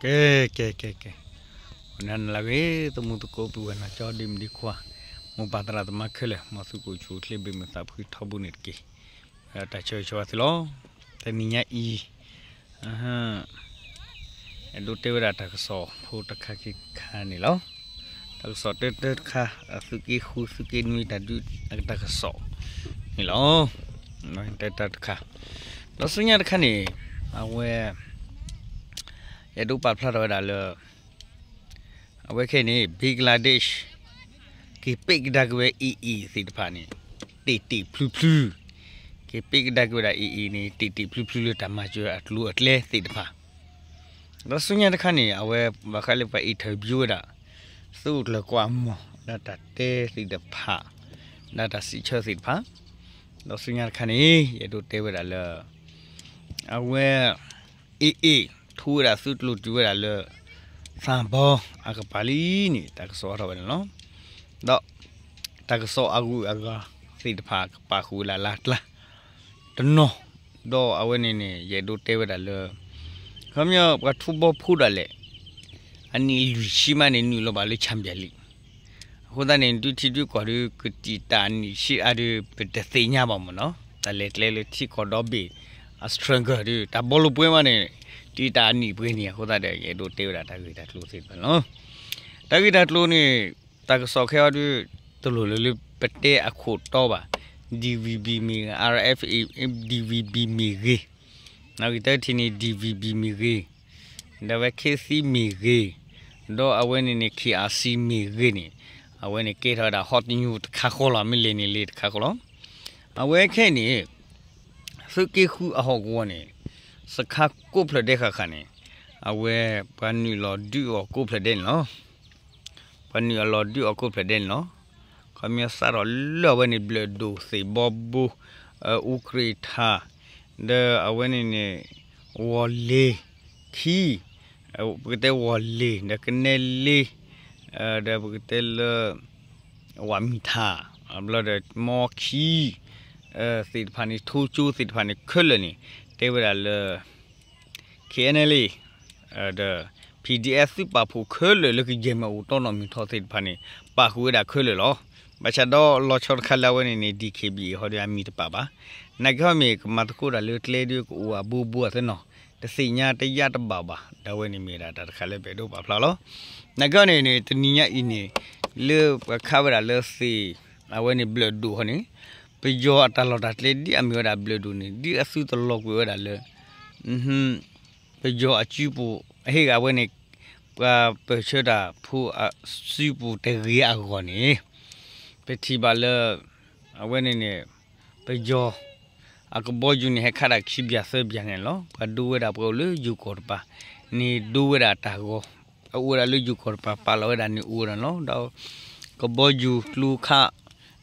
ကဲ ကဲ ကဲ ကဲ, အိၣ်နၤနလၢဂ့ၤ သမူသကိး ပုၢ်ဝဲၢ်နီၢ်ကၠီ ဒ့မုၣ်ဒ့ခွါ, မိၢ်ပၢ်သရၣ်သမါခဲလၢာ်, မ်သုကအိၣ်ဆူၣ်အိၣ်ချ့ ဘၣ်မုာ်သးဖှံထီဘိန့ၣ်တက့ၢ်. တၢ်ဆၢဂ့ၤဆၢဝါသုလီၤ. တနံၤညါအံၤ အဲၣ်ဒိးတဲဝဲဒၣ်တၢ်ကစီၣ်ဖိတခါခံခါန့ၣ်လီၤ. တၢ်ကစီၣ်တၢတၢတခါ အသုးက့ဃု သုးက့နွံ တၢ်ဒုးအတၢ်ကစီၣ်န့ၣ်လီၤ. တၢတၢတခါ, ဒီးဆူညါတခါန့ၣ် အဝဲ ယအဲၣ်ဒိးပာ်ဖျါထီၣ်ဝဲဒၣ်လၢ အဝဲခဲအံၤန့ၣ် Bangladesh က့ၤပ့းကဒါက့ၤဝဲ A A သ့ၣ်တဖၣ်န့ၣ် တ့ၢ်တ့ၢ်ဖျုးဖျုး, က့ၤပ့းကဒါက့ၤဝဲဒၣ် A A န့ၣ် တ့ၢ်တ့ၢ်ဖျုးဖျုးလၢတၢ်မၤစၢၤအကျိၤအကျဲသ့ၣ်တဖၣ်. ဒီးဆူညါတခါန့ၣ် အဝဲဘၣ်ဃးလၢပှၤ interview ဝဲဒၣ် သုးကျၢၤကွၢ်မီၢ် ဒီးတၢ်တဲသ့ၣ်တဖၣ် ဒီးတၢ်စံးဆၢသ့ၣ်တဖၣ်, ဒီးဆူညါတခါန့ၣ် ယအဲၣ်ဒိးတဲဝဲဒၣ်လၢ အဝဲ A A ထူဝဲဒၣ်သုးကျိၤတုၤဝဲဒၣ်လၢ သးဘီအကပၤလံန့ၣ် တၢ်ကစီၣ်အါထီၣ်ဝဲန့ၣ်လီၤ. ဒီးတၢ်ကစီၣ်အဂုၤအဂၤသ့ၣ်တဖၣ် ကပာ်ဃုာ်ဝဲဒၣ်လၢကျါ တနီၤ, ဒီးအဝဲန့ၣ်န့ၣ် ယအဲၣ်ဒိးတဲဝဲဒၣ်လၢ ခီပညီပှၤထူဘီဖိဒၣ်လဲာ် အနံၣ်လွံၢ်ဆံမးန့ၣ် နုာ်လီၤဘၣ်လၢ Champions League အဃိသတးန့ၣ် ဒုးထံဒုးကီၢ်ဒုး ကတံာ်တာ်အနံၣ်ဆံးအါဒုး ပတသ့ၣ်ညါဘၣ်မ့ၢ်နီၤ, တၢ်လဲၤကျဲလၢထံကီၢ်ဒီဘ့ၣ် အ struggle ဒုး တၢ်ဘီလိာ်ပှဲၤမးန့ၣ် တံာ်တာ်အနံၣ်ပှဲၤန့ၣ် အဃိသတးဒီး ယအဲၣ်ဒိးတဲဝဲဒၣ်တၢ်ဂ့ၢ်တၢ်ကျိၤသ့ၣ်တဖၣ်န့ၣ်လီၤ. တၢ်ဂ့ၢ်တၢ်ကျိၤန့ၣ် တၢ်ကစီၣ်ခဲအံၤဒုး တလိၣ်လၢၤလၢပတဲအခိၣ်တီဘၣ်, D V B မ့ၢ်ဂ့ၤ, R F A D V B မ့ၢ်ဂ့ၤ, နီၣ်ဂံၢ်တၢထံၣ်န့ၣ် D V B မ့ၢ်ဂ့ၤ, ဒီးဝဲ K C မ့ၢ်ဂ့ၤ, ဒီးအဝဲန့ၣ်န့ၣ် K R C မ့ၢ်ဂ့ၤန့ၣ်, အဝဲန့ၣ်ကဲထီၣ်ဝဲဒၣ် hot news တခါဃီလီၤ, မ့ၢ်လဲၤန့ၣ်လဲၤတခါဃီလီၤ. အဝဲခဲအံၤန့ၣ် သုးက့ဃုအဟီၣ်ကဝီၤန့ၣ် စခါကိးဖျၢၣ်ဒဲးဃၣ်ဃၣ်န့ၣ် အဝဲပှၤနုာ်လီၤဒုးအီၤကိးဖျၢၣ်ဒဲးန့ၣ်လီၤ. ပှၤနုာ်အလီၤဒုးအီၤကိးဖျၢၣ်ဒဲးန့ၣ်လီၤ. ခီပညီစးထီၣ်လၢအဝဲန့ၣ် ဘျၢၣ်ဒိၣ် သ့ၣ်ဘီဘိ အူကြ့ၣ်ထၣ် ဒီးအဝဲန့ၣ်န့ၣ် ဝီၤလ့ၤခံ ပကတဲဝီၤလ့ၤ ဒီးကနဲလ့ၤ ဒီးပကတဲလၢ ဝးမံၤထၣ် အဘျီဒီး မီခံ သ့ၣ်တဖၣ်န့ၣ် ထိကၠိသ့ၣ်တဖၣ်န့ၣ် ခဲလၢာ်န့ၣ် တဲဝဲဒၣ်လၢ K N L A ဒီး P D F သုးပာ်ဖှိၣ်ခဲလၢာ်လၢကယဲၢ်မးအိၣ်တီနီၣ်မုၢ်ထီၣ်သ့ၣ်တဖၣ်န့ၣ် ပာ်ဃုာ်ဝဲဒၣ်ခဲလၢာ်လီၤ. ဘၣ်ဆၣ်ဒီးလီၤဆီတခါလၢအဝဲန့ၣ်န့ၣ် D K B A ဟီဒီးအမံၤတပာ်ဘၣ်. နာ်က့ဟီမ့ၢ်ကမၤသကိးတၢ်လၢကျဲဒုးကအိၣ်အဘိဘိအသ့ၣ်နီၤ တသ့ၣ်ညါတယါတဘၣ်ဘၣ်. ဒီးအဝဲန့ၣ်မ့ၢ်ဒၣ်တၢ်တခါလၢပအဲၣ်ဒိးပာ်ဖျါလီၤ. နာ်က့ဟီန့ၣ်န့ၣ် တနံၤညါအံၤန့ၣ် လၢပှၤခးဝဲဒၣ်လၢသ့ၣ် အဝဲန့ၣ်ဘျၢၣ်ဒိၣ်ဟီန့ၣ် ပယီၤအတၢ်လီၢ်တၢ်ကျဲဒ်အမ့ၢ်ဝဲဒၣ်ဘျၢၣ်ဒိၣ်န့ၣ် ဒ်အသုတလီၤကွံာ်ဝဲဒၣ်လၢ ပယီၤအစုပူၤ အဟ့ၣ်ဂ့ၤအဝဲန့ၣ် ပှၤပၢၢ်ဆၢတၢ်ဖိအစုပူၤတဂ့ၤအဂီၢ်န့ၣ် ပထံၣ်ဘၣ်လၢ အဝဲန့ၣ်န့ၣ် ပယီၤ အကဘီယူၤန့ၣ် ဟဲခးဒၣ်ခံဘျဲၣ်သၢဘျဲၣ်န့ၣ်လီၤ. ပှၤဒိဝဲဒၣ်ပှၤအိၣ်လၢယိၤကီၢ်တပၤန့ၣ် ဒိဝဲဒၣ်တၢ်ဂီၤ အအိၣ်ဝဲဒၣ်လၢယိၤကီၢ်တပၤ ပာ်လီၤဝဲဒၣ်န့ၣ်အိၣ်ဝဲဒၣ်န့ၣ်လီၤ. ဒီးကဘီယူၤကျိခး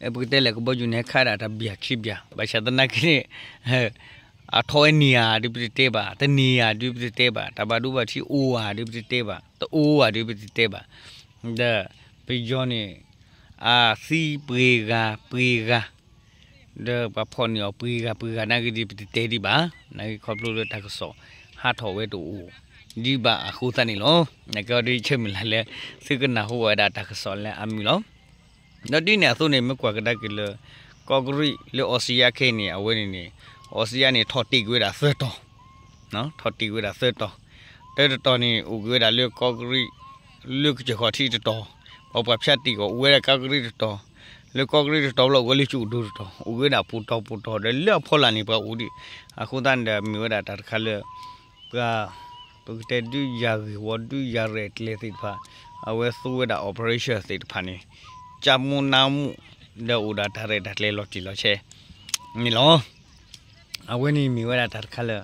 ပကတဲလဲၣ် ကဘီယူၤန့ၣ် ဟဲခးဒၣ်တဘျဲၣ်ခံဘျဲၣ် ဘၣ်ဆၣ်သနာ်က့န့ၣ် အထီၣ်ဝဲန့ၢ်ဧါဒုးပတတဲဘၣ်, တန့ၢ်ဧါဒုးပတတဲဘၣ်, တၢ်ဘၣ်ဒိဘၣ်ထံးအိၣ်ဧါဒုးပတတဲဘၣ်, တအိၣ်ဧါဒုးပတတဲဘၣ်. ဒီးပယီၤန့ၣ် အသံပှဲၤဂၤပှဲၤဂၤ ဒီးပှၤဖီၣ်န့ၢ်အီၤပှဲၤဂၤပှဲၤဂၤနာ်က့ဒုးပတတဲဒံးဘၣ်. နာ်က့ခီဖျိလၢတၢ်ကစီၣ်ဟးထီၣ်ဝဲတအိၣ်ဒံးဘၣ်အဃိသတးန့ၣ်လီၤ. နာ်က့အီၤဒုးဆၢမုၢ်လၢ်လၢ သုကနၢ်ဟူဝဲဒၣ်တၢ်ကစီၣ်လၢအမုာ်လီၤ. ဒီးဒ်န့ၣ်အသိးန့ၣ် မ့ၢ်ကွၢ်ကဒါက့ၤလၢ ကီးကရံးလၢအီစံယါခဲအံၤန့ၣ် အဝဲန့ၣ်န့ၣ် အီစံယါန့ၣ် ထီၣ်တ့ၢ်ကွံာ်ဝဲဒၣ်သၢတီၤ ထီၣ်တ့ၢ်ကွံာ်ဝဲဒၣ်သၢတီၤ, တၢတတီၤန့ၣ် အိၣ်ကွံာ်ဝဲဒၣ်လၢကီးကရံး လၢကစၢၢ်ခီၣ်ထံးတတီၤ, ပှၤပှၤဖၠးတ့ၢ်အီၤ အိၣ်ဝဲဒၣ်ကီးကရံးတတီၤ, လၢကီးကရံးတတီၤဘျီ အိၣ်ဝဲလၢကၠိၣ်ဒိတတီၤ, အိၣ်ကွံာ်ဝဲဒၣ်ပူၤတီၤပူၤတီၤ ဒီးလၢအဖီလာ်န့ၣ် ပှၤအိၣ်ဒံး, အဃိသတးန့ၣ်ဒီး မ့ၢ်ဝဲဒၣ်တၢ်တခါလၢ ပှၤ ပကတဲဒုးယၤဂ့ၢ်ဝီ ဒုးယၤရဲၣ်ကျဲၤသ့ၣ်တဖၣ်, အဝဲသူဝဲဒၣ် operation သ့ၣ်တဖၣ်န့ၣ် ကၢ်မူနါမူ ဒီးအိၣ်ဒၣ်တၢ်ရဲၣ်တၢ်ကျဲၤလီၤတံၢ်လီၤဆဲးန့ၣ်လီၤ. အဝဲန့ၣ်မ့ၢ်ဝဲဒၣ်တၢ်တခါလၢ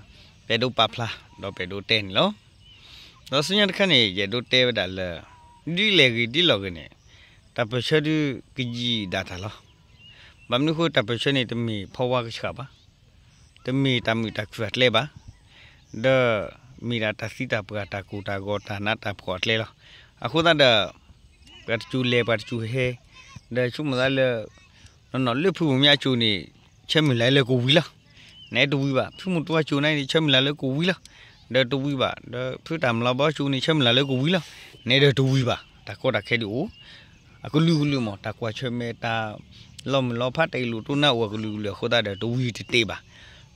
ပအဲၣ်ဒိးပာ်ဖျါ ဒီးပအဲၣ်ဒိးတဲန့ၣ်လီၤ. ဒီးဆူညါတခါန့ၣ် ယအဲၣ်ဒိးတဲဝဲဒၣ်လၢ ဒ်လဲၣ်ဂ့ၤဒ်လဲၣ်ဂ့ၤန့ၣ် တၢ်ပၢၢ်ဆၢဒုးကယံာ်ဒၣ်တၢ်လီၤ. ဘၣ်မနုၤအဃိ တၢ်ပၢၢ်ဆၢန့ၣ် တမ့ၢ်ဖီဝါကဆှၣ်ဘၣ် တမ့ၢ်တၢ်မုာ်တၢ်ခုၣ်အကျဲဘၣ်, ဒီးမ့ၢ်ဒၣ်တၢ်သံတၢ်ပှၢ် တၢ်ကိၢ်တၢ်ဂီၤ တၢ်နးတၢ်ဖှီၣ်အကျဲလီၤ. အဃိသတးဒီး ပှၤတကၠူၤလဲၤ ပှၤတကၠူၤဟဲ, ဒီးဆိကမိၣ်သးလၢ နီၢ်နီၢ်လၢဖုမုၢ်မၠါကၠိၤန့ၣ် ဆၢမုၢ်လၢ်လၢကဝံၤလီၤ. နတဝံၤဘၣ် ဖုမုၢ်တွၤကၠိၤန့ၣ် ဆၢမုၢ်လၢ်လၢကဝံၤလီၤ. ဒီးတဝံၤဘၣ်, ဒီးဖုတၢ်မလီၤဘီဆူန့ၣ် ဆၢမုၢ်လၢ်လၢကဝံၤလီၤ, နဲဒီးတဝံၤဘၣ်, တၢ်ကီတၢ်ခဲဒံးအိၣ်, အကလုာ်ကလုာ်မး, တၢ်ကွၢ်ဆၢၣ်မဲာ်တၢ် လီၤမုၢ်လီၤဖး တၢ်အ့ၣ်လိာ်တိၢ်နၢ်အိၣ်အကလုာ်ကလုာ်အဃိသတးဒီး တဝံၤတတ့ၢ်ဘၣ်.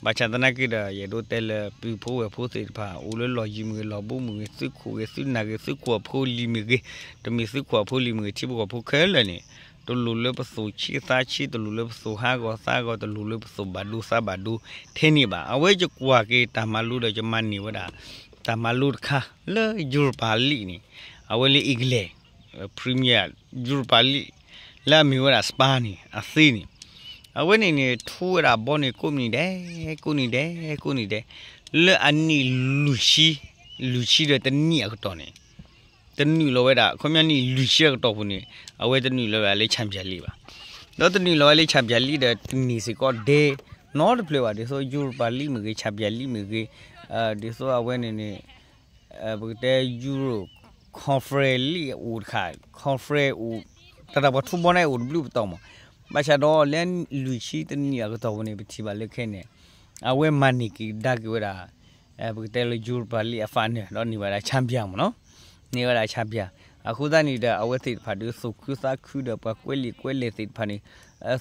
ဘၣ်ဆၣ်သနာ်က့ဒီး ယအဲၣ်ဒိးတဲလၢ ပုၢ်ဖိဝဲၢ်ဖိသ့ၣ်တဖၣ် အိၣ်လၢလီၢ်ယံၤမ့ၢ်ဂ့ၤ လီၢ်ဘူးမ့ၢ်ဂ့ၤ သုးခိၣ်ဂ့ၤ သုးနၢ်ဂ့ၤ သုးခိၣ်အဖိလံၤမ့ၢ်ဂ့ၤ, တမ့ၢ်သုးခိၣ်အဖိလံၤမ့ၢ်ဂ့ၤ ထံဖိကီၢ်ဖိခဲလၢာ်န့ၣ် တလိၣ်လၢပသူၣ်ဆံးသးဆံး, တလိၣ်လၢပသူၣ်ဟးဂီၤသးဂီၤ, တလိၣ်လၢပသူၣ်ဘၣ်ဒိသးဘၣ်ဒိထဲန့ၣ်ဘၣ်. အဝဲယကွၢ်က့ၤတၢ်မၤလိဒီးယမၤန့ၢ်ဝဲဒၣ် တၢ်မၤလိတခါ လၢ Europa League န့ၣ်, အဝဲလၢ England Premier Europa League လၢအမ့ၢ်ဝဲဒၣ် Spurs န့ၣ် အသ့န့ၣ်, အဝဲန့ၣ်န့ၣ် ထိဝဲဒၣ်ဘီန့ၣ် ကိးနံၤဒဲး ကိးနံၤဒဲး ကိးနံၤဒဲး, လၢအနံၣ်လွံၢ်ဆံ, လွံၢ်ဆံဒီးတနံၣ်အကတီၢ်န့ၣ် တနုာ်လီၤဝဲဒၣ် ခီပညီနံၣ်လွံၢ်ဆံအကတီၢ်ပူၤန့ၣ် အဝဲတနုာ်လီၤဝဲဒၣ်လၢ Champions League ဘၣ်. ဒီးတနုာ်လီၤဝဲလၢ Champions League ဒီးတန့ၢ်စ့ၢ်ကီးဒဲနီတဖျၢၣ်ဘၣ်, ဒ်သိး Europa League မ့ၢ်ဂ့ၤ Champions League မ့ၢ်ဂ့ၤ, ဒ်သိးအဝဲန့ၣ်န့ၣ် ပကတဲ Euro Conference League အိၣ်တခါ, Conference အိၣ်, တၢ်တၢ်ပှၤထူဘီန့ၣ်အိၣ်တဘျုးပတီၢ်မး, ဘၣ်ဆၣ်ဒီးလၢလွံၢ်ဆံတနံၣ်အကတီၢ်ပူၤန့ၣ် ပထံၣ်ဘၣ်လၢခဲန့ၣ် အဝဲမၤန့ၢ်က့ၤကဒါက့ၤဝဲဒၣ် ပကတဲလၢ Europa League အ final ဒီးန့ၢ်ဝဲဒၣ် champion မ့ၢ်နီၤ, န့ၢ်ဝဲဒၣ် champion. အဃိသတးန့ၣ်ဒီး အဝဲသ့ၣ်တဖၣ်ဒီး သူၣ်ခုသးခုဒီးပှၤကွဲးလံာ်ကွဲးလဲၢ်သ့ၣ်တဖၣ်န့ၣ်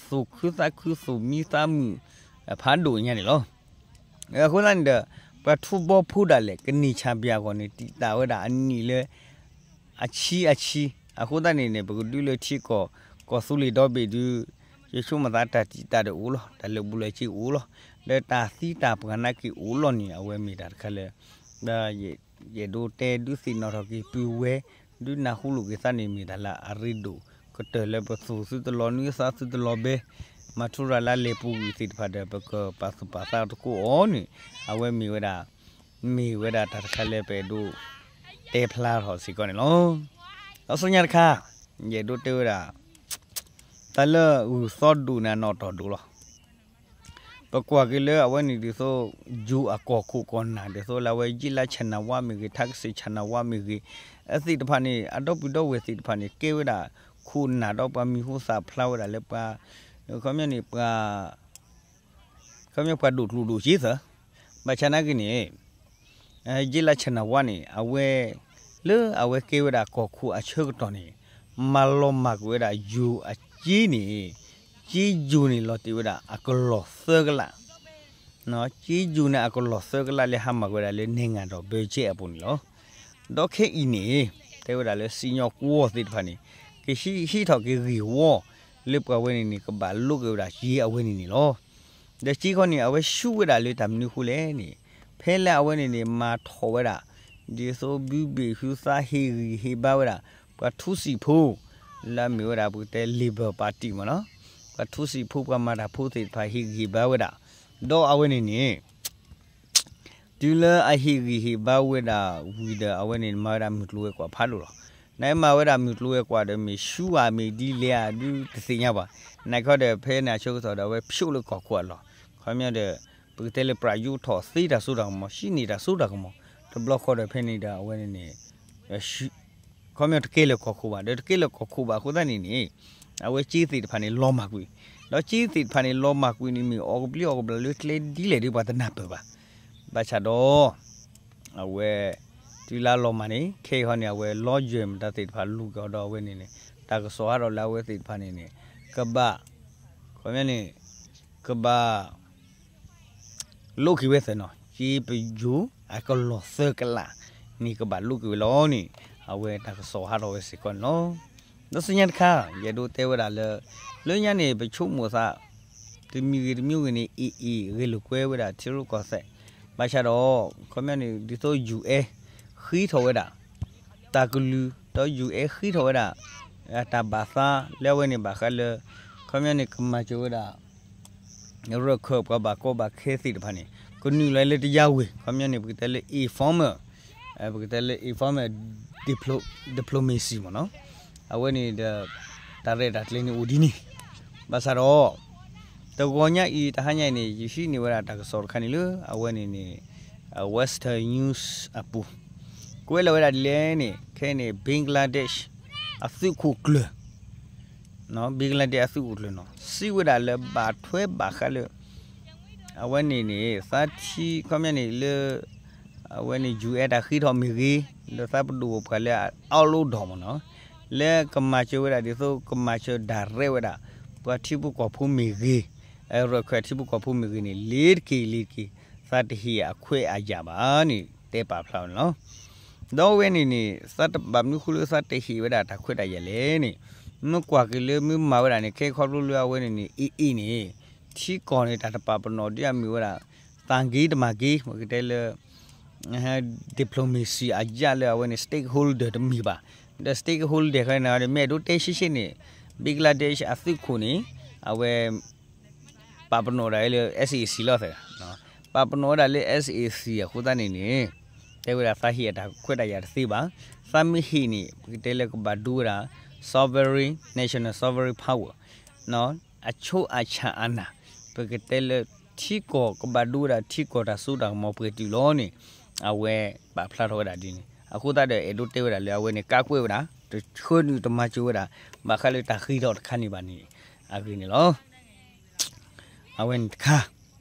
သူၣ်ခုသးခု သူၣ်မံသးမုာ် ဖးဒိၣ်ညါန့ၣ်လီၤ. အဃိသတးန့ၣ်ဒီး ပှၤထူဘီဖိဒၣ်လဲာ် ကန့ၢ် champion အဂီၢ်န့ၣ် တံာ်တာ်ဝဲဒၣ်အနံၣ်လၢ အဆံအဆံ, အဃိသတးန့ၣ်န့ၣ် ပကဒုးလၢထံကီၢ် ကီၢ်သူလ့ၤဒီဘ့ၣ်ဒုး ယဆိကမိၣ်သးတၢ်တံာ်တာ်ဒီးအိၣ်လီၤ, တၢ်လၢာ်ဘူၣ်လၢာ်စ့အိၣ်လီၤ, ဒီးတၢ်သံတၢ်ပှၢ်နာ်က့အိၣ်လီၤန့ၣ် အဝဲမ့ၢ်တၢ်တခါလၢ ယအဲၣ်ဒိးတဲဒုးသ့ၣ်နီၣ်ထီၣ်က့ၤပုၢ်ဝဲၢ် ဒုးနၢ်ဟူလိာ်က့ၤသးန့ၣ် မ့ၢ်တၢ်လၢအရ့ဒိၣ်ကတၢၢ်လၢပသူၣ်သုတလီၤနွံသးသုတလီၤဘဲ, မၤထူရၤလၢလဲၤပူၤကွံာ်သ့ၣ်တဖၣ်ဒီး ပကပာ်သူၣ်ပာ်သးတကိးအီၤန့ၣ် အဝဲမ့ၢ်ဝဲဒၣ် မ့ၢ်ဝဲဒၣ်တၢ်တခါလၢပအဲၣ်ဒိးတဲဖျါထီၣ်စ့ၢ်ကီးန့ၣ်လီၤ. ဒီးဆူညါတခါ ယအဲၣ်ဒိးတဲဝဲဒၣ် တၢ်လၢဂုၢ်သီဒိၣ်န့ၣ်အနီၣ်တီၢ်ဒိၣ်လီၤ. ပကွၢ်က့ၤလၢအဝဲန့ၣ်ဒ်သိး ယိၤအကီၢ်ခိၣ်ကီၢ်နၢ် ဒ်သိးလၢအဝဲယ့လါဆၣ်နၢ်ဝါမ့ၢ်ဂ့ၤ ထါကစ့ၣ်ဆၣ်နၢ်ဝါမ့ၢ်ဂ့ၤ, အသ့ၣ်တဖၣ်န့ၣ် အဒီပုၢ်ဒီဝဲၢ်သ့ၣ်တဖၣ်န့ၣ် ကဲဝဲဒၣ်ခိၣ်နၢ်ဒီးပှၤမံၤဟူသၣ်ဖျါဝဲဒၣ်လၢပှၤ ခီပညီန့ၣ် ပှၤ ခီပညီပှၤဒိၣ်ကျိၣ်ဒိၣ်စ့သၢ, ဘၣ်ဆၣ်နာ်က့န့ၣ် ယ့လါဆၣ်နၢ်ဝါန့ၣ် အဝဲ လၢအဝဲကဲဝဲဒၣ်ကီၢ်ခိၣ်အဆၢကတီၢ်န့ၣ် မၤလီၤမၢ်ကွံာ်ဝဲဒၣ်ယိၤအစ့န့ၣ်, စ့ယိၤန့ၣ်လီၤတ့ၢ်ဝဲဒၣ်အကလီၢ်သၢကလး, စ့ယိၤန့ၣ်အကလီၢ်သၢကလးလၢဟါမၢ်ကွံာ်ဝဲဒၣ်လၢ နဲၣ်ငၤဒီး ဘၢကဲအပူၤန့ၣ်လီၤ. ဒီးခဲအံၤန့ၣ် တဲဝဲဒၣ်လၢစံၣ်ညီၣ်ကွီၢ်သ့ၣ်တဖၣ်န့ၣ် ကဟံးထီၣ်က့ၤဂ့ၢ်ဝီ လၢပှၤဝဲန့ၣ်န့ၣ် ကဘၣ်လိးက့ၤဝဲဒၣ်စ့အဝဲန့ၣ်န့ၣ်လီၤ. ဒီးစ့ခီန့ၣ် အဝဲဆူၣ်ဝဲဒၣ်လၢတၢ်မနုၤဃိလဲၣ်န့ၣ် ဖဲလၢအဝဲန့ၣ်န့ၣ် မၤထီၣ်ဝဲဒၣ် ဒ်သိးဘုဘ့ၣ်ဟုသးဟ့ၣ်ဂံၢ်ဟ့ၣ်ဘါဝဲဒၣ် ပှၤထူစံာ်ဖိ လၢအမ့ၢ်ဝဲဒၣ်ပကတဲ Labour Party မ့ၢ်နီၤ, ပှၤထူစံာ်ဖိပှၤမၤတၢ်ဖိသ့ၣ်တဖၣ်ဟ့ၣ်ဂံၢ်ဟ့ၣ်ဘါဝဲဒၣ်, ဒီးအဝဲန့ၣ်န့ၣ် တုၤလၢအဟ့ၣ်ဂံၢ်ဟ့ၣ်ဘါဝဲဒၣ်ဝံၤဒီး အဝဲန့ၣ်မၤဝဲဒၣ်မုၢ်ကျိၤဝဲၤကွာ်ဖးဒိၣ်လီၤ. နမၤဝဲဒၣ်မုၢ်ကျိၤဝဲၤကွာ်ဒီး မ့ၢ်ဆူၣ်ဧါမ့ၢ်ဒ်လဲၣ်ဧါဒုးတသ့ၣ်ညါဘၣ်. နခီဒီး ဖဲန့ၣ်အဆၢကတီၢ်ဒီး အဝဲဖျိးလၢကီၢ်ခိၣ်အလီၢ်, ခီပညီဒီး ပကတဲလၢ ပြးယူးထီၣ်သ့တၢ်စိတၢ်ကမီၤ ဟံးန့ၢ်တၢ်စိတၢ်ကမီၤ, တဘျီဃီဒီးဖဲန့ၣ်ဒီး အဝဲန့ၣ်န့ၣ် ခီပညီတကဲလၢကီၢ်ခိၣ်ဘၣ်, ဒီးတကဲလၢကီၢ်ခိၣ်ဘၣ်အဃိသတးန့ၣ်န့ၣ် အဝဲစ့သ့ၣ်တဖၣ်န့ၣ်လီၤမၢ်ကွံာ်, ဒီးစ့သ့ၣ်တဖၣ်န့ၣ် လီၤမၢ်ကွံာ်န့ၣ်မ့ၢ်အီၣ်ကဘျံးအီၣ်ကဘျၣ်လၢကျဲဒ်လဲၣ်ဒီး ပှၤတနၢ်ပၢၢ်ဘၣ်. ဘၣ်ဆၣ်ဒီး အဝဲ တုၤလၢလီၤမၢ်န့ၣ် ခဲအံၤဟီန့ၣ် အဝဲလီၤယွဲၢ်မတၤသ့ၣ်တဖၣ်လူၤက့ၤအီၤဒီး အဝဲန့ၣ်န့ၣ် တၢ်ကစီၣ်ဟးထီၣ်လၢအဝဲသ့ၣ်တဖၣ်န့ၣ်န့ၣ် ကဘၣ် ခီပညီန့ၣ် ကဘၣ် လိးက့ၤဝဲသ့ၣ်နီၤ, စ့ပယိၤအကလီၢ်သၢကလးန့ၣ် ကဘၣ်လိးက့ၤဝဲလီၤန့ၣ် အဝဲတၢ်ကစီၣ်ဟးထီၣ်ဝဲစ့ၢ်ကီးန့ၣ်လီၤ. ဒီးဆူညါတခါ ယအဲၣ်ဒိးတဲဝဲဒၣ်လၢ လၢညါန့ၣ် ပဆိကမိၣ်သး တမံၤဂ့ၤတမံၤဂ့ၤန့ၣ် အ့ၣ်အ့ၣ် ဂဲၤလိာ်ကွဲဝဲဒၣ်ထံရူၢ်ကီၢ်သဲး, ဘၣ်ဆၣ်ဒီး ခီပညီန့ၣ် ဒ်သိး ယူၣ်အဲၣ် ဃ့ထီၣ်ဝဲဒၣ် တၢ်ကလုၢ် ဒီး ယူၣ်အဲၣ် ဃ့ထီၣ်ဝဲဒၣ် တၢ်ဘၣ်သးလၢအဝဲန့ၣ်ဘၣ်ဃးလၢ ခီပညီန့ၣ် ကမၤစၢၤဝဲဒၣ် ရၢၢ်ခၢၣ်ပှၤဘၣ်ကီဘၣ်ခဲသ့ၣ်တဖၣ်န့ၣ် ကနုာ်လီၤလၢတယါဝ့ၤ ခီပညီန့ၣ် ပကတဲလၢ informal ပကတဲလၢ informal diplo- diplomacy မ့ၢ်နီၤ, အဝဲန့ၣ်ဒီး တၢ်ရဲၣ်တၢ်ကျဲၤန့ၣ်အိၣ်ဒ်န့ၣ်, ဘၣ်ဆၣ်ဒီး တဂီၤညါအံၤ တဟါညါအံၤန့ၣ် ယဟံးန့ၢ်ဝဲဒၣ်တၢ်ကစီၣ်တခါန့ၣ်လၢ အဝဲန့ၣ်န့ၣ် Western News အပူၤ ကွဲးလီၤဝဲဒၣ်ဒ်လဲၣ်န့ၣ် ခဲအံၤန့ၣ် Bangladesh အသုးခိၣ်ကျၢၢ် Bangladesh အသုးခိၣ်ကျၢၢ်နီၤ စံးဝဲဒၣ်လၢဘၣ်ထွဲဘၣ်ဃးလၢ အဝဲန့ၣ်န့ၣ် သးထံ ခီပညီန့ၣ်လၢ အဝဲန့ၣ် ယူၢ်အဲၣ် တၢ်ဃ့ထီၣ်မ့ၢ်ဂ့ၤ, လၢသးပဒိၣ်ပှၤလၢအအီၣ်လိၣ်ဒီးမ့ၢ်နီၤ, လၢကမၤစၢၤဝဲဒၣ်ဒ်သိး ကမၤစၢၤ direct ဝဲဒၣ် ပှၤထံဖိကီၢ်ဖိမ့ၢ်ဂ့ၤ, ရၢၢ်ခၢၣ်ထံဖိကီၢ်ဖိမ့ၢ်ဂ့ၤန့ၣ် လ့ၤတက့ၤလ့ၤတက့ၤ, သးတဟ့ၣ်အခွဲးအယာ်ဘၣ်န့ၣ် တဲပာ်ဖျါဝဲန့ၣ်လီၤ. ဒီးအဝဲန့ၣ်န့ၣ် သးဘၣ်မနုၤဃိလၢသးတဟ့ၣ်ဝဲဒၣ်တၢ်ခွဲးတၢ်ယာ်လဲၣ်န့ၣ်, မ့ၢ်ကွၢ်က့ၤလၢမ့ၢ်မၤဝဲဒၣ်န့ၣ် ခဲခီဖျိလၢအဝဲန့ၣ်န့ၣ် အ့ၣ်အ့ၣ်န့ၣ် ထံကီၢ်န့ၣ် တၢ်တပာ်ပနီၣ်ဒ်အမ့ၢ်ဝဲဒၣ် သးဂ့ၤတမၤဂ့ၤ ပကတဲလၢ diplomacy အယၢ်လၢအဝဲန့ၣ် stakeholder တမ့ၢ်ဘၣ်. ဒီး stakeholder ခီန့ၣ် မ့ၢ်အဲၣ်ဒိးတဲရှဲရှဲန့ၣ် Bangladesh အသုးခိၣ်န့ၣ် အဝဲ ပာ်ပနီၣ်ဒၣ်လၢ SAC လီၤသၢ, ပာ်ပနီၣ်ဝဲဒၣ်လၢ SAC အဃိသတးန့ၣ်န့ၣ် တဲဝဲဒၣ်သးဟ့ၣ်အတၢ်ခွဲးတၢ်ယာ်တသ့ဘၣ်. သးမ့ၢ်ဟ့ၣ်န့ၣ် ပကတဲလၢကဘၣ်ဒိဝဲဒၣ် sovereign, national sovereign power အဆိအဆၣ်အနၢ်, ပကတဲလၢထံကီၢ်ကဘၣ်ဒိဝဲဒၣ်ထံကီၢ်တၢ်စိတၢ်ကမီၤပှဲၤတုၤလီၤန့ၣ် အဝဲပာ်ဖျါထီၣ်ဝဲဒၣ်ဒ်န့ၣ်. အဃိသတးဒီး အဲၣ်ဒိးတဲဝဲဒၣ်လၢအဝဲန့ၣ် ကးကွဲးဝဲဒၣ် တဆှၢနုာ်တမၤစၢၤဝဲဒၣ် ဘၣ်ဃးလၢတၢ်ဃ့ထီၣ်တခါန့ၣ်ဘၣ်န့ၣ် အဂ့ၢ်န့ၣ်လီၤ. အဝဲန့ၣ်တခါ,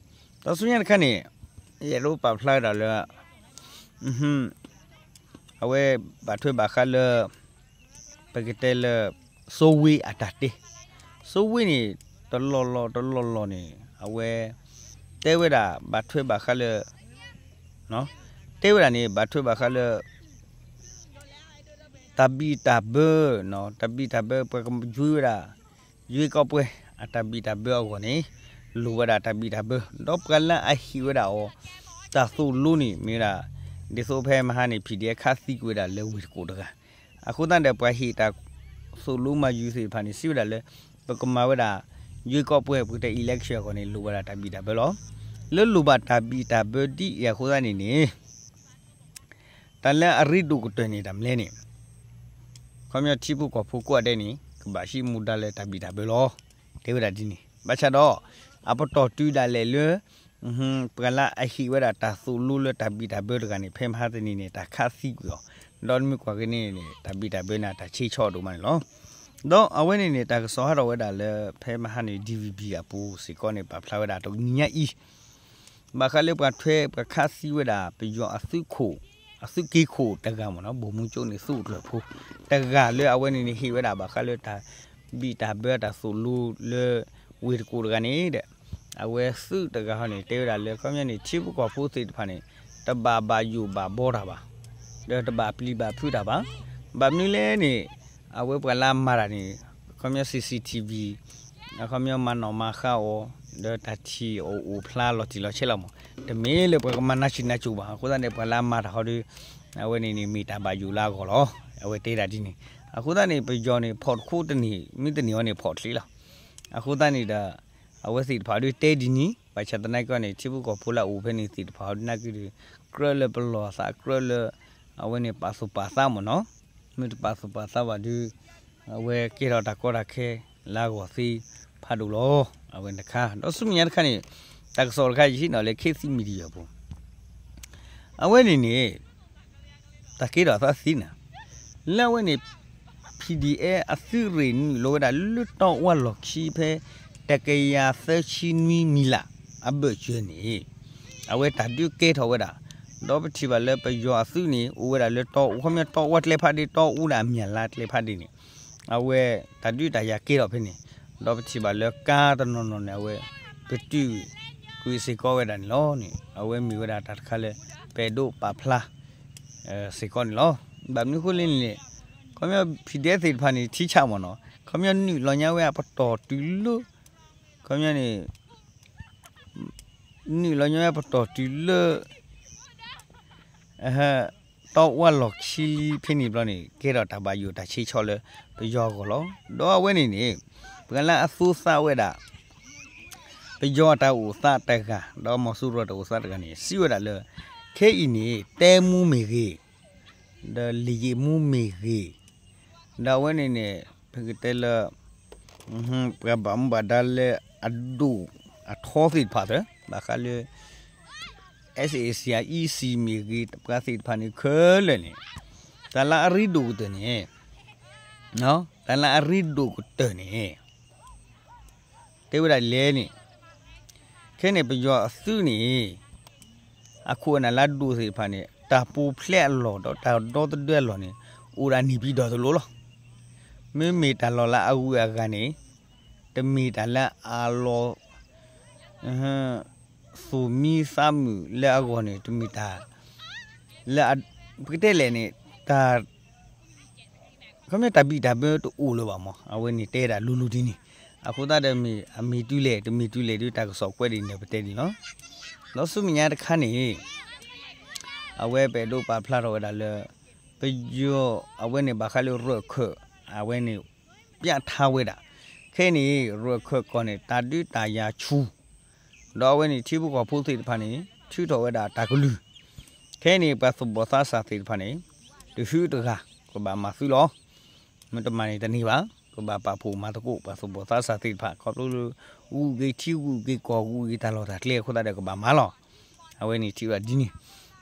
ဒီးဆူညါတခါန့ၣ် ယအဲၣ်ဒိးပာ်ဖျါဝဲဒၣ်လၢ အဝဲဘၣ်ထွဲဘၣ်ဃးလၢ ပကတဲလၢ စိဝ့အတၢ်တဲ, စိဝ့န့ၣ် တလီၢ်လီၢ်တလီၢ်လီၢ်န့ၣ် အဝဲ တဲဝဲဒၣ်ဘၣ်ထွဲဘၣ်ဃးလၢ တဲဝဲဒၣ်န့ၣ် ဘၣ်ထွဲဘၣ်ဃးလၢ တၢ်ဘံၣ်တၢ်ဘၢ, တၢ်ဘံၣ်တၢ်ဘၢ ပှၤကယွ့ဝဲဒၣ် ယွ့ကီးပှဲၤ အတၢ်ဘံၣ်တၢ်ဘၢအဂီၢ်န့ၣ် လိၣ်ဝဲဒၣ်တၢ်ဘံၣ်တၢ်ဘၢ, ဒီးပှၤလၢအဟ့ၣ်ဝဲဒၣ်အီၤ တၢ်သိၣ်လိန့ၣ် မ့ၢ်ဝဲဒၣ် ဒ်သိးဖဲမဟါန့ၣ် PDF ခးသံကွံာ်ဝဲဒၣ်လၢဝ့ၢ်တကူၣ်တဂၤ, အဃိသတးဒီး ပှၤဟ့ၣ်တၢ်သိၣ်လိမၤယုၤသ့ၣ်တဖၣ်န့ၣ် စံးဝဲဒၣ်လၢ ပကမၤဝဲဒၣ် ယွ့ကီးပှဲၤ ပကတဲ election အဂီၢ်န့ၣ် လိၣ်ဝဲဒၣ်တၢ်ဘံၣ်တၢ်ဘၢလီၤ. လၢလိၣ်ဘၣ်တၢ်ဘံၣ်တၢ်ဘၢဒ်အံၤအဃိသတးန့ၣ်န့ၣ် တၢ်လၢအရ့ဒိၣ်ကတၢၢ်န့ၣ် တၢ်မနုၤလဲၣ်န့ၣ်, ခီပညီထံဖိကီၢ်ဖိကိးဂၤဒဲးန့ၣ် ကဘၣ်ဟံးမူဒါလၢတၢ်ဘံၣ်တၢ်ဘၢလီၤ. တဲဝဲဒၣ်ဒ်န့ၣ် ဘၣ်ဆၣ်ဒီး အပတီၢ်တုၤဒၣ်လဲာ်လၢ ပှၤလၢအဟ့ၣ်ဝဲဒၣ်တၢ်သိၣ်လိလၢတၢ်ဘံၣ်တၢ်ဘၢတဂၤန့ၣ် ဖဲမဟါတနံၤန့ၣ် တၢ်ခးသံကွံာ်အီၤ, ဒီးမ့ၢ်ကွၢ်က့ၤန့ၣ်န့ၣ် တၢ်ဘံၣ်တၢ်ဘၢန့ၣ် တၢ်ဆ့ဆီအဒိၣ်မးန့ၣ်လီၤ. ဒီးအဝဲန့ၣ်န့ၣ် တၢ်ကစီၣ်ဟးထီၣ်ဝဲဒၣ်လၢ ဖဲမဟါန့ၣ် DVB အပူၤစ့ၢ်ကီးန့ၣ် ပာ်ဖျါဝဲဒၣ်တနံၤညါအံၤ ဘၣ်ဃးလၢပှၤထွဲပှၤခးသံဝဲဒၣ် ပယီၤအသုးခိၣ် အသုးက့ခိၣ်တဂၤမ့ၢ်နီၤ ဗိုလ်မှူးချုပ်န့ၣ် သုးအိၣ်ကျၢၢ်ဖိ တဂၤလၢအဝဲန့ၣ်န့ၣ် ဟ့ၣ်ဝဲဒၣ်ဘၣ်ဃးလၢတၢ်ဘံၣ်တၢ်ဘၢတၢ်သိၣ်လိလၢ ဝ့ၢ်တကူၣ်တဂၤန့ၣ်ဒီး အဝဲသုးတဂၤဟီန့ၣ် တဲဝဲဒၣ်လၢ ခီပညီန့ၣ် ထံဖိကီၢ်ဖိသ့ၣ်တဖၣ်န့ၣ် တဘၣ်ဘၣ်ယိၣ်ဘၣ်ဘီတၢ်ဘၣ်, ဒီးတဘၣ်ပျံၤဘၣ်ဖုးတၢ်ဘၣ်. ဘၣ်မနုၤလဲၣ်န့ၣ် အဝဲပှၤလၢအမၤတၢ်န့ၣ် ခီပညီ CCTV အခီပညီမၤနီၣ်မၤဃါအီၤ ဒီးတၢ်ထံၣ်အီၤအိၣ်ဖျါလီၤတံၢ်လီၤဆဲးလီၤမး, တမ့ၢ်လၢပှၤကမၤနၢ်ဆံးနၢ်စိၤဘၣ်. အဃိသတးန့ၣ် ပှၤလၢအမၤတၢ်ဟီဒီး အဝဲန့ၣ်န့ၣ် မ့ၢ်တၢ်ဘၣ်ယိၣ်လၢအဂီၢ်လီၤ. အဝဲတဲဒၣ်ဒ်န့ၣ်. အဃိသတးန့ၣ် ပယီၤန့ၣ် ဖီၣ်တခူတန့ၢ် မ့ၢ်တန့ၢ်အီၤန့ၣ် ဖီၣ်ချ့လီၤ. အဃိသတးန့ၣ်ဒီး အဝဲသ့ၣ်တဖၣ်ဒုးတဲဒ်န့ၣ် ဘၣ်ဆၣ်သနာ်က့န့ၣ် ထံဖိကီၢ်ဖိလၢအအိၣ်ဖဲန့ၣ်သ့ၣ်တဖၣ်ဟီဒုးနာ်က့ဒီး ကြၢးလၢပလီၢ်သး ကြၢးလၢ အဝဲန့ၣ်ပာ်သူၣ်ပာ်သးမ့ၢ်နီၤ. မ့ၢ်တပာ်သူၣ်ပာ်သးဘၣ်ဒီး အဝဲကဲထီၣ်တၢ်ကီတၢ်ခဲလၢအဂီၢ်သ့ဖးဒိၣ်လီၤ. အဝဲန့ၣ်တခါ ဒီးဆူမဲာ်ညါတခါန့ၣ် တၢ်ကစီၣ်တခါယဟံးန့ၢ်လၢ ခေတ်သစ် Media အပူၤ အဝဲန့ၣ်န့ၣ် တၢ်ကဲထီၣ်အသးသ့န့ၣ် လၢအဝဲန့ၣ် PDF အသုးရ့ၣ်နုာ်လီၤဝဲဒၣ်လၢတီအူလီၢ်ခံဖဲ တကယၤသၢဆံနွံမံၤလး အဘၢၣ်စၢၤန့ၣ် အဝဲတၢ်ဒုးကဲထီၣ်ဝဲဒၣ် ဒီးပထံၣ်ဘၣ်လၢပယီၤအသုးန့ၣ် အိၣ်ဝဲဒၣ်လၢတီအူ ခီပညီတီအူကျဲဖးဒ့ တီအူဒၣ်အမဲာ်လါကျဲဖးဒ့န့ၣ် အဝဲတၢ်ဒုးတၢ်ယၤကဲထီၣ်ဖဲန့ၣ် ဒီးပထံၣ်ဘၣ်လၢကါတနီၤနီၤန့ၣ် အဝဲ ပတုာ်ကွံာ်စ့ၢ်ကီးဝဲဒၣ်န့ၣ်လီၤန့ၣ် အဝဲမ့ၢ်ဝဲဒၣ်တၢ်တခါလၢ ပအဲၣ်ဒိးပာ်ဖျါ စ့ၢ်ကီးန့ၣ်လီၤ. ဘၣ်မနုၤဃိလဲၣ်န့ၣ် ခီပညီ PDF သ့ၣ်တဖၣ်န့ၣ် ထံဆးမ့ၢ်နီၤ ခီပညီနုာ်လီၤညါဝဲအပတီၢ်တုၤလၢ ခီပညီန့ၣ် နုာ်လီၤညါဝဲအပတီၢ်တုၤလၢ တီအူလီၢ်ခံလံဖဲန့ၣ်ဘျီန့ၣ် ကဲထီၣ်တၢ်ဘၣ်ယိၣ်တၢ်ဆ့ဆီလၢ ပယီၤအဂီၢ်လီၤ. ဒီးအဝဲန့ၣ်န့ၣ် ပှၤလၢအသူသးဝဲဒၣ် ပယီၤအတၢ်အိၣ်သးတဂၤ ဒီးမီၤစိရိၤတၢ်အိၣ်သးတဂၤန့ၣ် စံးဝဲဒၣ်လၢ ခဲအံၤန့ၣ် တဲမူမ့ၢ်ဂ့ၤ ဒီးလံာ်ယံာ်မူမ့ၢ်ဂ့ၤ ဒီးအဝဲန့ၣ်န့ၣ် ပကတဲလၢ ပှၤဘၣ်မူဘၣ်ဒါလၢအဒိၣ်အထီသ့ၣ်တဖၣ်သ့ၣ် ဘၣ်ဃးလၢ SAC အ EC မ့ၢ်ဂ့ၤ ပှၤသ့ၣ်တဖၣ်န့ၣ်ခဲလၢာ်န့ၣ် တၢ်လၢအရ့ဒိၣ်ကတၢၢ်န့ၣ် တၢ်လၢအရ့ဒိၣ်ကတၢၢ်န့ၣ် တဲဝဲဒၣ်လဲၣ်န့ၣ် ခဲန့ၣ်ပယီၤအသုးန့ၣ် အခိၣ်အနၢ်လၢအဒိၣ်သ့ၣ်တဖၣ်န့ၣ် တၢ်ပူၤဖျဲးအလီၢ် ဒီးတၢ်ဒီသဒၢအလီၢ်န့ၣ် အိၣ်ဒၣ်န့ၣ်ပံၤဒီးတလိၤလီၤ. မ့မ့ၢ်တၢ်လီၢ်လၢအဂုၤအဂၤန့ၣ် တမ့ၢ်တၢ်လၢအလီၤ သူၣ်မံသးမုာ်လၢအဂီၢ်န့ၣ် တမ့ၢ်တၢ် လၢ ပကတဲလဲၣ်န့ၣ် တၢ် ခီပညီတၢ်ဘံၣ်တၢ်ဘၢတအိၣ်လၢၤဘၣ်မး အဝဲန့ၣ်တဲဒၣ်လိၤလိၤဒ်န့ၣ် အဃိသတးဒီးမ့ၢ်အမ့ၢ်တုၤလဲၣ် တမ့ၢ်တုၤလဲၣ်ဒီးတၢ်ကစီၣ်ကွဲးဒ်န့ၣ်ပတဲဒ်န့ၣ်လီၤ. ဒီးဆူမဲာ်ညါတခါန့ၣ် အဝဲပအဲၣ်ဒိးပာ်ဖျါထီၣ်ဝဲဒၣ်လၢ ပယီၤအဝဲန့ၣ်ဘၣ်ဃးလၢရၢၢ်ခၢၣ် အဝဲန့ၣ် ပျးထါဝဲဒၣ် ခဲအံၤန့ၣ် ရၢၢ်ခၢၣ်ကီၢ်န့ၣ်တၢ်ဒုးတၢ်ယၤဆူၣ် ဒီးအဝဲန့ၣ်ထံဖိကီၢ်ဖိသ့ၣ်တဖၣ်န့ၣ် ထုးထီၣ်ဝဲဒၣ်တၢ်ကလုၢ် ခဲအံၤန့ၣ် ပှၤသူၣ်ဘီၣ်သးစၢ်သ့ၣ်တဖၣ်န့ၣ် တဟုတဂၤ ကဘၣ်မၤသုလီၤ. မ့ၢ်တမၤန့ၣ်တန့ၢ်ဘၣ် ကဘၣ်ပာ်ဖှိၣ်မၤသကိး ပှၤသူၣ်ဘီၣ်သးစၢ်သ့ၣ်တဖၣ် ခီဖျိလၢ ဂုာ်က့ၤထံဂုာ်က့ၤကီၢ်ဂုာ်က့ၤတၢ်လီၢ်တၢ်ကျဲအဃိသတးဒီးကဘၣ်မၤလီၤ. အဝဲန့ၣ်ထံၣ်ဝဲဒၣ်ဒ်န့ၣ်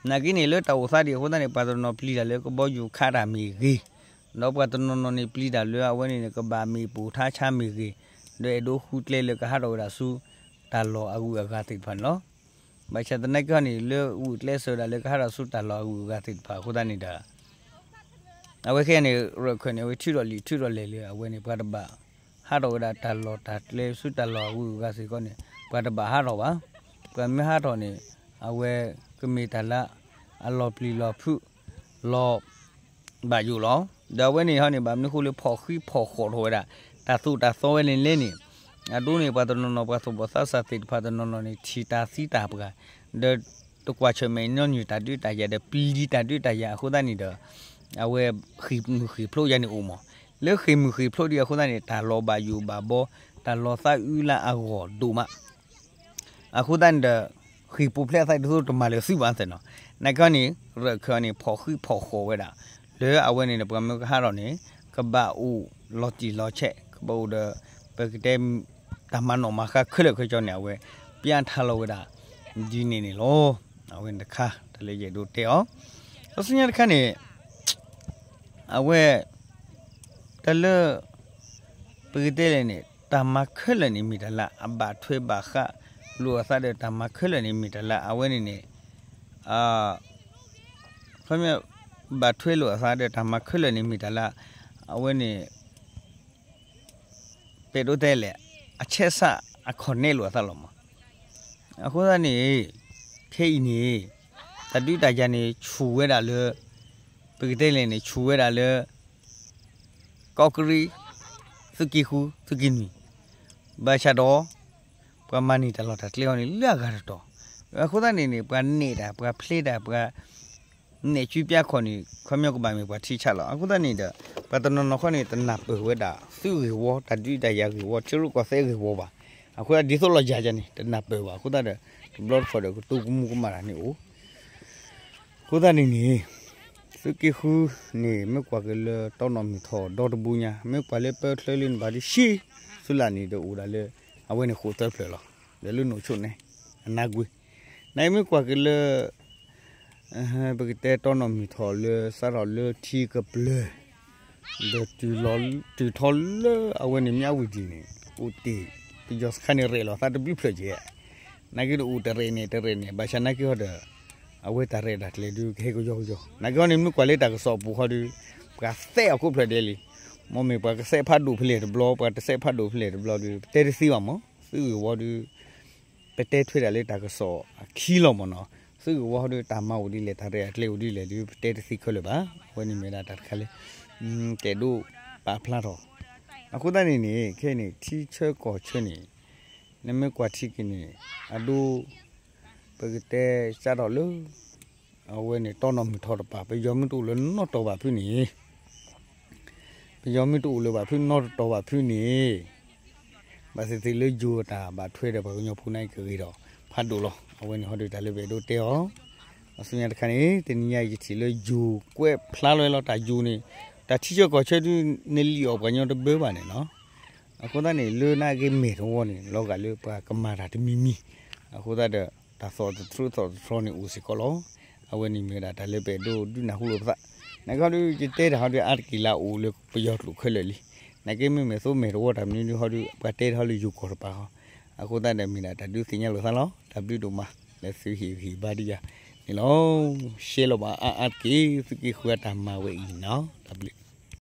နာ်က့န့ၣ် လၢတၢ်အိၣ်သးဒံးအဃိသတးန့ၣ် ပှၤတနီၤပျံၤတၢ်လၢကဘီယူၤခးတၢ်မ့ၢ်ဂ့ၤ, ဒီးပှၤတနီၤနီၤန့ၣ်ပျံၤတၢ်လၢအဝဲန့ၣ်န့ၣ် ကဘၣ်မ့ၢ်ပိာ်ထါဆါမ့ၢ်ဂ့ၤ, ဒီးအဲၣ်ဒိးဃုကျဲလၢကဟးထီၣ်ဝဲဒၣ်ဆူ တၢ်လီၢ်အဂုၤအဂၤသ့ၣ်တဖၣ်န့ၣ်လီၤ. ဘၣ်ဆၣ်သနာ်က့ဟီန့ၣ် လၢဂုာ်ကျဲးစၢးဝဲဒၣ်လၢကဟးထီၣ်ဆူတၢ်လီၢ်အဂုၤအဂၤသ့ၣ်တဖၣ်အဃိသတးန့ၣ်ဒီး အဝဲခဲအံၤန့ၣ် ရၢၢ်ခၢၣ်န့ၣ် အဝဲထုးထီၣ်လံာ်ထုးထီၣ်လဲၢ်လၢအဝဲန့ၣ် ပှၤတဘၣ်ဟးထီၣ်ဝဲဒၣ်တၢ်လီၢ်တၢ်ကျဲဆူတၢ်လီၢ်အဂုၤအဂၤစ့ၢ်ကီးန့ၣ် ပှၤတဘၣ်ဟးထီၣ်ဘၣ်. ပှၤမ့ၢ်ဟးထီၣ်န့ၣ် အဝဲကမ့ၢ်တၢ်လၢ အလီၤပျံၤလီၤဖုး လီၤ ဘၣ်ယိၣ်လီၤ. ဒီးအဝဲန့ၣ်ဟီန့ၣ် ဘၣ်မနုၤဃိလၢဖီၣ်ဃံးဖီၣ်ဃီၣ်ထီၣ်ဝဲဒၣ် တၢ်သိၣ်တၢ်သီဝဲန့ၣ်လဲၣ်န့ၣ် အဒိန့ၣ် ပှၤတနီၤနီၤ ပှၤသူၣ်ဘီၣ်သးစၢ်သ့ၣ်တဖၣ်တနီၤနီၤန့ၣ် ထံၣ်တၢ်သံတၢ်ပှၢ် ဒီးတကွၢ်ဆၢၣ်မဲာ်ညီနုၢ်တၢ်ဒုးတၢ်ယၤ ဒီးပျံၤတၢ်ဒုးတၢ်ယၤအဃိသတးန့ၣ်ဒီး အဝဲဃ့ၢ်မုၢ်ဃ့ၢ်ဖျိးယၤန့ၣ်အိၣ်မး. လၢဃ့ၢ်မုၢ်ဃ့ၢ်ဖျိးဒံးအဃိသတးန့ၣ် တၢ်လီၤဘၣ်ယိၣ်ဘၣ်ဘီ တၢ်လီၤသးအုးလၢအဂီၢ်ဒိၣ်မး အဃိသတးန့ၣ်ဒီး ဃ့ၢ်ပူၤဖျဲးအသးဒ်သိးတမၤလၢၤသုဘၣ်သ့ၣ်နီၤ. နာ်က့န့ၣ် ရၢၢ်ခၢၣ်န့ၣ် ဖီၣ်ဃံးဖီၣ်ဃီၣ်ဝဲဒၣ် လၢအဝဲန့ၣ်ဒီး ပှၤမၢကဟးထီၣ်န့ၣ် ကဘၣ်အိၣ်လီၤတံၢ်လီၤဆဲး ကဘၣ်အိၣ်ဒီး ပကတဲ တၢ်မၤနီၣ်မၤဃါခဲလၢာ်ခဲဆ့န့ၣ် အဝဲ ပျးထါလီၤဝဲဒၣ် ဒ်န့ၣ်န့ၣ်လီၤ. အဝဲန့ၣ်တခါ တၢ်လၢယအဲၣ်ဒိးတဲအီၤ ဒီးဆူညါတခါန့ၣ် အဝဲ တၢ်လၢ ပကတဲလဲၣ်န့ၣ် တၢ်မၤခဲလၢာ်န့ၣ်မ့ၢ်တၢ်လၢအဘၣ်ထွဲဘၣ်ဃးလိာ်အသးဒီးတၢ်မၤခဲလၢာ်န့ၣ်မ့ၢ်တၢ်လၢအဝဲန့ၣ်န့ၣ် ဘၣ်ထွဲလိာ်အသးဒီးတၢ်မၤခဲလၢာ်န့ၣ်မ့ၢ်တၢ်လၢ အဝဲန့ၣ် ပအဲၣ်ဒိးတဲလဲၣ် အဆဲးစးအခီၣ်နဲလိာ်အသးလီၤမး. အဃိသတးန့ၣ် ခဲအံၤန့ၣ် တၢ်ဒုးတၢ်ယၤန့ၣ် ဆူၣ်ဝဲဒၣ်လၢ ပကတဲလဲၣ်န့ၣ် ဆူၣ်ဝဲဒၣ်လၢ ကီးကရံး သုးက့ဃု သုးက့နွံ ဘၣ်ဆၣ်ဒီး ပှၤမၤန့ၢ်တၢ်လီၢ်တၢ်ကျဲအီၤန့ၣ် လၢအဂၤတတီၤ. အဃိသတးန့ၣ်န့ၣ် ပှၤနဲၣ်တၢ် ပှၤဖျဲးတၢ် ပှၤ နဲၣ်ကွံာ်ပျးခီၣ်န့ၣ် ခီပညီကဘၣ်မ့ၢ်ပှၤထံဆးလီၤ. အဃိသတးန့ၣ်ဒီး ပှၤတနီၤနီၤခီန့ၣ် တနၢ်ပၢၢ်ဝဲဒၣ် သုးဂ့ၢ်ဝီ တၢ်ဒုးတၢ်ယၤဂ့ၢ်ဝီ ထံရူၢ်ကီၢ်သဲးဂ့ၢ်ဝီဘၣ်. အဃိသတးဒ်သိးလီၤယၤယၤန့ၣ် တနၢ်ပၢၢ်ဘၣ်. အဃိသတးဒီး တဘျီတခီၣ်ဒီး ကတိၤကမူကမၣ်တၢ်န့ၣ်အိၣ် အဃိသတးန့ၣ်န့ၣ် သုးက့ဃုန့ၣ် မ့ၢ်ကွၢ်က့ၤလၢတီနီၢ်မုၢ်ထီၣ်ဒီတဘိညါ မ့ၢ်ကွၢ်လၢပၢချၢလၢနဘၣ်ဒ်ဆံ သုးလၢ်န့ၣ်ဒီးအိၣ်ဒၣ်လၢ အဝဲန့ၣ်ဃိးသၢဖျၢၣ်လီၤ. ဒီးလၢနိၣ်ဆိန့ၣ် အနါကွံာ် နမ့ၢ်ကွၢ်က့ၤလၢ ပကတဲတီနီၢ်မုၢ်ထီၣ်လၢစးထီၣ်လၢထံကပျၢၤ ဒီးတုၤထီၣ်လၢအဝဲန့ၣ်မၠးဝတံၤန့ၣ် အိၣ်တ့ၢ် ပယီၤစခါန့ၣ်ရဲၣ်လီၤသးတဘျုးဖျၢၣ်ကဲ နာ်က့ဒီးအိၣ်တရဲၣ်န့ၣ် တရဲၣ်န့ၣ် ဘၣ်ဆၣ်နာ်က့ဟီဒီး အဝဲတၢ်ရဲၣ်တၢ်ကျဲၤဒုးကဟဲကယီကယီ နာ်က့ဟီန့ၣ် မ့ၢ်ကွၢ်လၢတၢ်ကစီၣ်အပူၤဟီဒီး ပှၤသဲအခိၣ်ဖျၢၣ်ဒဲးလံ. မ်မ့ၢ်ပှၤကစဲးဖးဒိၣ်ဖဲလဲၣ်တဘျီ ပှၤတစဲးဖးဒိၣ်ဖဲလဲၣ်တဘျီဒီး ပတဲတသ့ဘၣ်မး သုးဂ့ၢ်ဝီဒီး ပတဲထွဲဒၣ်လၢတၢ်ကစီၣ်အခံလီၤမးနီၤ. သုးဂ့ၢ်ဝီဟီဒီး တၢ်မၤအိၣ်ဒ်လဲၣ် တၢ်ရဲၣ်တၢ်ကျဲၤအိၣ်ဒ်လဲၣ်ဒီး ပတဲတသ့ခဲလၢာ်ဘၣ်. အဝဲန့ၣ်မ့ၢ်ဒၣ်တၢ်တခါလၢ ကအဲၣ်ဒိးပာ်ဖျါထီၣ် အဃိသတးန့ၣ်န့ၣ် ခဲအံၤန့ၣ် ထံဆၢကီၢ်ဆၢန့ၣ် နမ့ၢ်ကွၢ်ထံက့ၤန့ၣ် အဒိ ပကတဲစးထီၣ်လၢ အဝဲန့ၣ်တီနီၢ်မုၢ်ထီၣ်တပၤ ပယီၤမ့ၢ်တအိၣ်လၢနီတီၤဘၣ်ဖုန့ၣ် ပယီၤမ့ၢ်တအိၣ်လၢၤဘၣ်ဖုနီတတီၤဘၣ်ဖုန့ၣ် ဘၣ်သ့ၣ်သ့ၣ်လၢယိၤအတၢ်ဘၣ်ထွဲဒီးပှၤကညီဖိန့ၣ်ကဂ့ၤဒီးဖးဒိၣ်လီၤ. အဝဲန့ၣ်ဟီဒီးတၢ်လၢပအဲၣ်ဒိးတဲအီၤ အဆူညါတခါန့ၣ် တနံၤညါယထံၣ်လၢယိၤကွဲးဖျါလွဲလီၤ တၢ်ယိၤန့ၣ် တၢ်ထံဆၢကီၢ်ဆၢဒုး နလံၣ်အီၣ်ပှၤကညီတဘၢဘၣ်န့ၣ်နီၤ. အဃိသတးန့ၣ် လၢနဂ့ၤမဲာ်တဝီန့ၣ် လီၤဂာ်လၢပှၤကမၤတၢ်တမံၤမံၤ အဃိသတးဒီး တၢ်သီၣ်တထြၢသီၣ်တထြီန့ၣ်အိၣ်စ့ၢ်ကီးလီၤ. အဝဲန့ၣ်မ့ၢ်ဝဲဒၣ်တၢ်လၢပအဲၣ်ဒိးဒုးနၢ်ဟူလိာ်ပသး နာ်က့ဟီဒီး ယတဲတၢ်ဟီဒီး အါတက့ၢ်လၢအအိၣ်လၢပယီၤကျိာ်ခဲလၢာ်လံ. နာ်က့မ့မ့ၢ်သိမဲာ်တဝီတၢ်မနုၤဒုးဟီဒီး ပှၤတဲတၢ်ဟီလၢယိၤကီၢ်တပၤဟီ အဃိသတးဒီးမ့ၢ်ဒၣ်တၢ်ဒုးသ့ၣ်ညါလိာ်သးလီၤ. တၢ်ဘျုးဒိၣ်မး လၢသုဟ့ၣ်ဂံၢ်ဟ့ၣ်ဘါဒံးယၤန့ၣ် လီၤ. ရှဲလီၤဘၣ်အါအါတက့ၢ်, သုးက့ဃုအတၢ်မၤဝဲအံၤနီၤ, တၢ်ဘျုး.